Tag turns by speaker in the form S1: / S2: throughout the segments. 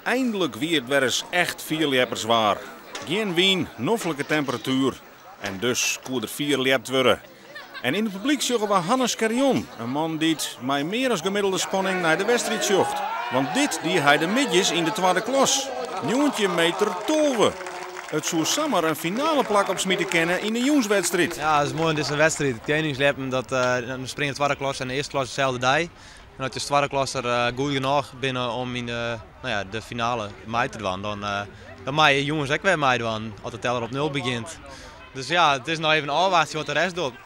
S1: Einlik wie it wer ris echt fierljepperswaar. Gjin wyn, noflike temperatuer en dus koe der fierljept wurde. En yn it publyk sjogge we Hannes Scherjon, in man dy't mei mear as gemiddelde spanning nei de wedstriid sjocht. Want dit die hy de middeis yn de twadde klas, 19 meter 12. It soe samar in finaleplak opsmite kinne yn de jûnswedstriid.
S2: Ja, it is moai, dizze wedstriid. It keningsljeppen, dat dan springe de twadde klas en de earste klas deselde dei. En as je as twadde klasser goed genôch binne om yn de, nou ja, de finale mei te dwaan, dan, dan meie je jûns ek wer meidwaan as de teller op nul begjint. Dus ja, it is noch even ôfwachtsjen wat de rest docht.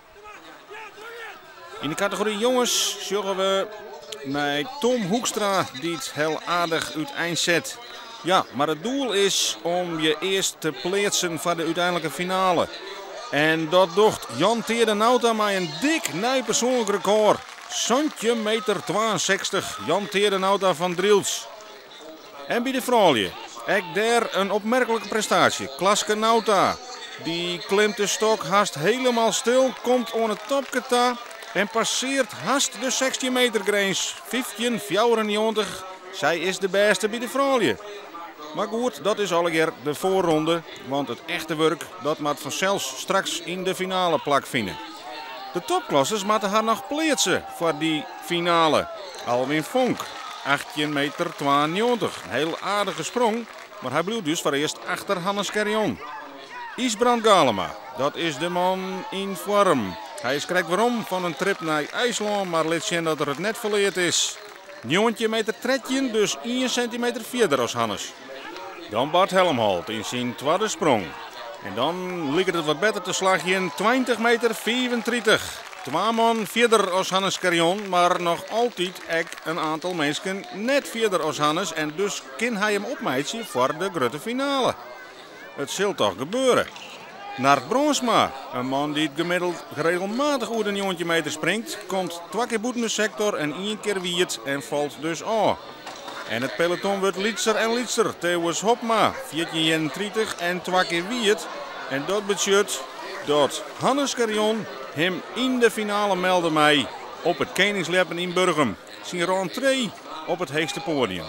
S1: Yn de kategory jonges sjogge we nei Tom Hoekstra, dy't heel aardich úteinset. Ja, mar it doel is om je earst te pleatsen foar de úteinlike finale. En dat docht Jan Teerde Nauta mei in dik nij persoanlik rekôr. 17 meter 62, Jan Teerde Nauta fan Drylts. En by de froulju, ek dêr in opmerklike prestaasje. Klaske Nauta, dy klimt de stok hast hielendal stil, komt oan it topke ta en passearret hast de 16 meter grins. 15,94. Sy is de bêste by de froulju. Mar goed, dat is allegear de foarronde, want it echte wurk dat moat fansels straks yn de finale plakfine. De topklassers moatte har noch pleatse foar dy finale. Alwin Vonk, 18 meter 92. In hiel aardige sprong, mar hy bliuwt dus foarearst achter Hannes Scherjon. Ysbrand Galema, dat is de man yn foarm. Hy is krekt werom fan in trip nei IJslân, mar lit sjen dat er it net ferleard is. 19 meter 13, dus 1 sintimeter fierder as Hannes. Dan Bart Helmholt yn syn twadde sprong. En dan liket it wat better te slagjen, 20 meter 35. Twa man fierder as Hannes Scherjon, mar noch altyd ek in oantal minsken net fierder as Hannes. En dus kin hy him opmeitsje foar de grutte finale. It sil toch gebeure. Nart Bronsma, in man dy't gemiddeld regelmatich oer de 19 meter springt, komt twa kear bûten de sektor en ien kear wiet en falt dus ôf. En it peloton wurdt lytser en lytser. Theus Hopma, 14,31 en twa kear wiet. En dat betsjut dat Hannes Scherjon him yn de finale melde mei op it Keningsljeppen yn Burgum. Syn rentree op it heechste poadium.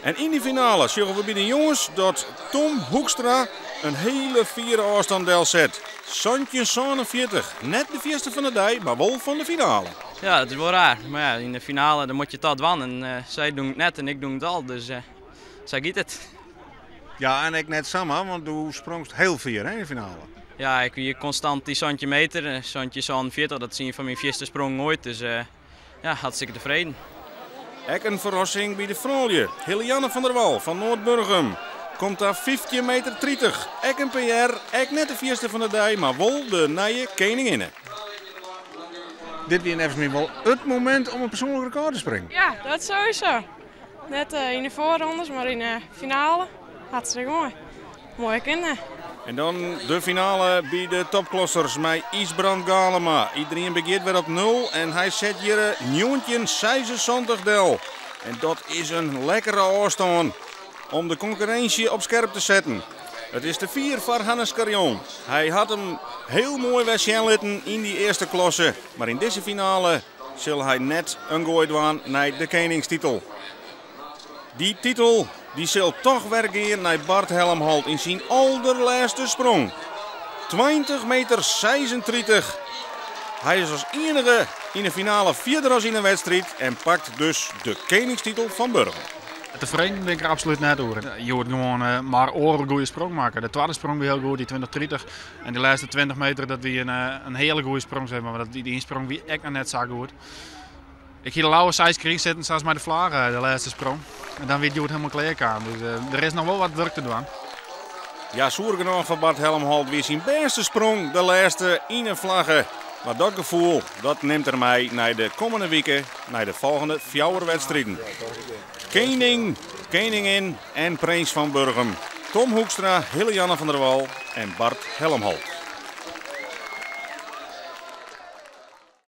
S1: En yn dy finale sjogge we by de jonges dat Tom Hoekstra in hiele fiere ôfstân delset. 17,47. Net de fierste fan de dei, mar wol fan de finale.
S3: Ja, dat is wol raar. Mar ja, yn de finale dan moatte je it al dwaan. En sy dogge it net en ik doch it al. Dus sa giet it.
S1: Ja, en ek net samar, want do sprongst hiel fier, hè, yn de finale.
S3: Ja, ik wie konstant dy 17 meter. 17,47, dat is ien fan myn fierste sprongen oait. Dus ja, hartstikke tefreden.
S1: Ek in ferrassing by de froulju. Helianne van der Wal fan Noardburgum komt ta 15 meter 30. Ek in PR, ek net de fierste fan de dei, mar wol de nije keninginne. Dit wie neffens my wol it momint om in persoanlik rekôr te springen.
S4: Ja, dat sowieso. Net yn de foarrondes, mar yn de finale. Hartstikke moai. Moai kinne.
S1: En dan de finale by de topklassers mei Ysbrand Galema. Iderien begjint wer op nul en hy set hjir 1976 del. En dat is in lekkere ôfstân om de konkurrinsje op skerp te setten. It is te fier foar Hannes Scherjon. Hy hat him hiel moai wer sjen litten yn dy earste klasse. Mar yn dizze finale sil hy net in goai dwaan nei de keningstitel. Dy titel dy sil toch wer gean nei Bart Helmholt yn syn alderlêste sprong. 20 meter 36. Hy is as iennige yn de finale fierder as yn in wedstriid en pakt dus de keningstitel fan Burgum.
S5: Tefreden bin ik der absolút net oer. Hjoed gewoan mar oare goede sprong makke. De twadde sprong wie hiel goed, dy 20-30. En dy lêste 20 meter, dat wie in hiele goede sprong, zeg maar. Mar dy ynsprong wie ek noch net sa goed. Ik hie de lauwe 6 kear ynsetten, sa as mei de flage, de lêste sprong. En dan wie it hjoed hielendal klear kaam. Dus der is noch wol wat wurk te dwaan.
S1: Ja, soer genôch foar Bart Helmholt wie syn bêste sprong de lêste yn 'e flagge. Mar dat gefoel, dat nimt er mei nei de kommende wike, nei de folgjende fjouwer wedstriden. Kening, keningin en prins fan Burgum, Tom Hoekstra, Hillejanne van der Wal en Bart Helmholt.